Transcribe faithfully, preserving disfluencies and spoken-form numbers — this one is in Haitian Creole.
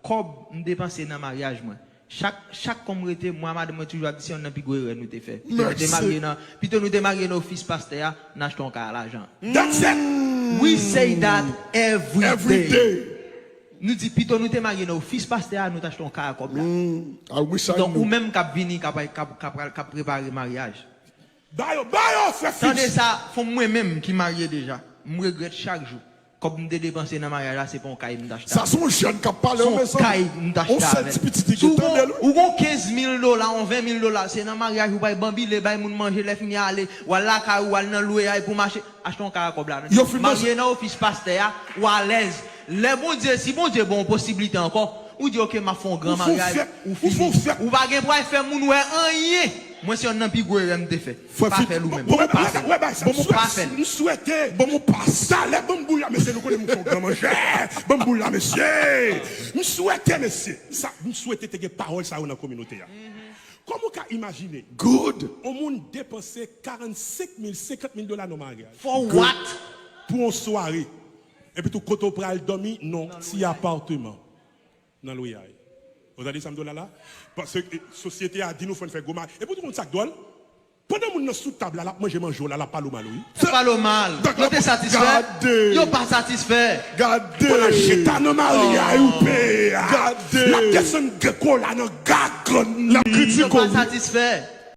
Kòb m depanse nan maryaj mwen. Chak, chak kon m rete, mwen a madanm mwen toujou ap di se yonn nan pi gwo erè nou te fè. Pito nou te marye nan, pito nou te marye nan ofis pastè a, n achte yon kay a lajan. That's it. We say that every Every day. Day. Nou di pito nou te marye nan ofis pastè a, nou t achte yon kay a kòb la. I wish I Donk ou knew. Menm k ap vini, k ap, k ap, k ap, k ap prepare maryaj. Ba yo, ba yo, frè Tande Fritz. Sa, fò mwen menm ki marye deja, m regrèt chak jou. Kòb m te depanse nan maryaj la, se pa yon kay m t achte. Sa se yon jèn k ap pale Se yo, yon mezanmi. Kay m t achte On sèl avè. ti pitit ki Si w tande gon, l, wi. Ou gon kenz mil dola, on ven mil dola, se nan maryaj ou bay banbile, bay moun manje, lè fini ale, w al lakay ou, w al nan lwe a, e pou mache, achte yon kay a kòb la. Yo fin manje. Marye nan ofis pastè a, ou alèz. Lè Bondye, si Bondye ba w posiblite ankò, ou di, "Ok, m ap fè yon gran Ou fè yon maryaj." fèt. Ou Ou fè yon fini. Fèt. Ou pa gen pou al fè moun wè anyen. Mwen, se yonn nan pi gwo erè m te fè. Pa fè l ou menm. Bon, Pa pa fè l. Wè, bay sa. Bon, pa fè l. M swete. Bon, m pa. Talè, ban m boul la, mesye, nou konnen m fè yon gran manjè. Ban m boul la, mesye. M swete, mesye. Sa, m swete te gen pawòl sa yo nan kominote a. Kòman w ka imajine? Good. On moun depanse karannsenk mil, senkant mil dola nan maryaj. For what? Pou yon sware. Epi tou kote w pral dòmi, non, ti apatman. Nan lwe a. Ou tande sa m di w la la? Paske eh, sosyete a di nou fò n fè gwo maryaj. Epi tou konn sa k dwòl? Pandan moun nan sou tab la, l ap manje manje w la, l ap pale w mal, wi. Yo pale w mal. Donk, Yo te satisfè. Gade. Yo pa satisfè. Gade. Pandan chita nan maryaj ou peye a. Gade. L ap desann kola nan gagann li. L ap kritike Yo pa w. Satisfè.